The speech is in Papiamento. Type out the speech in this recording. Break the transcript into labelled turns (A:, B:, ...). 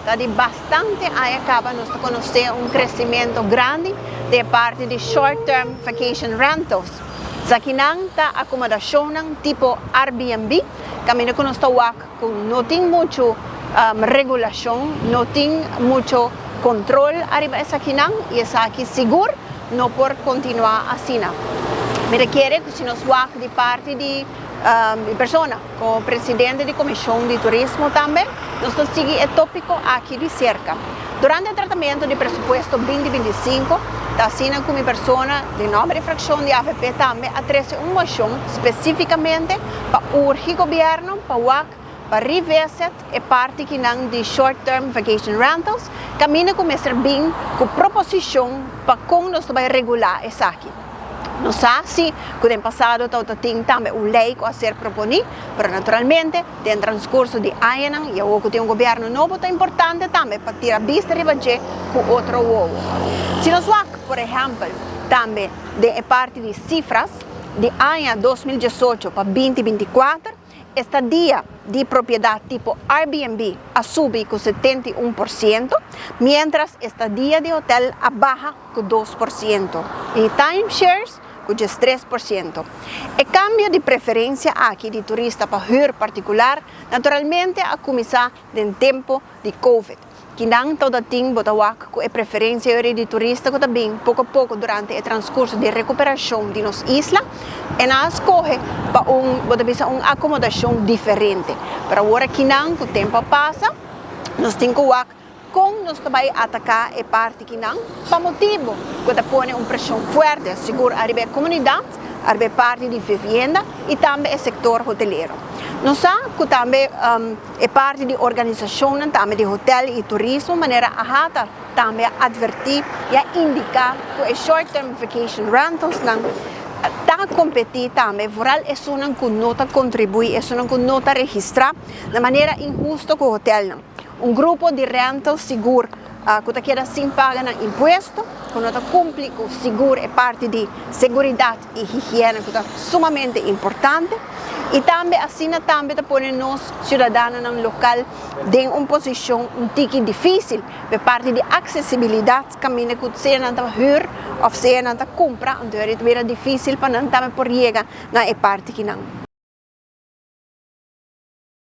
A: Ta di bastante aña caba nos ta conoce un crecimento grandi di parti di short term vacation rentals. Esakinan ta acomodacionnan tipo Airbnb, caminda cu nos ta wak cu no tin mucho regulacion, no tin mucho control ariba esakinan y esaki sigur no por continua asina. Mi ta kere cu si nos wak di parti di persona, como presidente di Comision di Turismo tambe, nos ta sigui e topico aki di cerca. Durante e tratamento di presupuesto 2025, ta asina cu mi persona, di nomber di fraccion di AVP tambe, a trece un mocion specificamente pa urgi gobierno pa wak pa revisit e parti akinan di short term vacation rentals, caminda cu mester bin cu proposicion pa con nos bay regula esaki. Nos sa si cu den pasado tabatin tambe un ley cu a ser proponi, pero naturalmente, den transcurso di añanan, y awor cu tin un gobierno nobo, ta importante tambe pa tira bista riba dje cu otro wowo. Si nos wak, por ehempel, tambe di parti di cifras di aña 2018 pa 2024, estadia di propiedad tipo Airbnb a subi cu 71%, mientras estadia di hotel a baha cu 2%. Y timeshares cu 3%. E cambio di preferencia aki di turista pa huur particular, naturalmente, a cuminsa den tempo di COVID. Cu nan tabatin bo ta wak cu e preferencia di turista cu tambe poco poco durante e transcurso di recuperacion di nos isla y nan a scoge pa un, bo bisa, un acomodacion diferente. Pero awor akinan cu tempo a pasa, nos tin cu wak con nos ta bay ataca e parti akinan pa motibo cu ta pone un presion fuerte sigur ariba e comunidad, ariba e parti di vivienda y tambe e sector hotelero. Nos sa cu tambe e parti di organisacion tambe di hotel y turismo, manera AHATA, tambe a adverti y a indica cu e short term vacation rentals nan ta competi tambe, vooral esunnan cu no ta contribui, esunnan cu no ta registra di manera inhusto cu hotel nan. Un grupo di rental sigur cu ta keda sin paga nan impuesto, cu no ta cumpli cu sigur e parti di seguridad y higiene cu ta sumamente importante y tambe asina tambe ta pone nos ciudadanonan local den un posicion un tiki dificil pa parti di accesibilidad, caminda cu sea nan ta huur of sea nan ta cumpra, anto ta bira dificil pa nan tambe por yega na e parti akinan.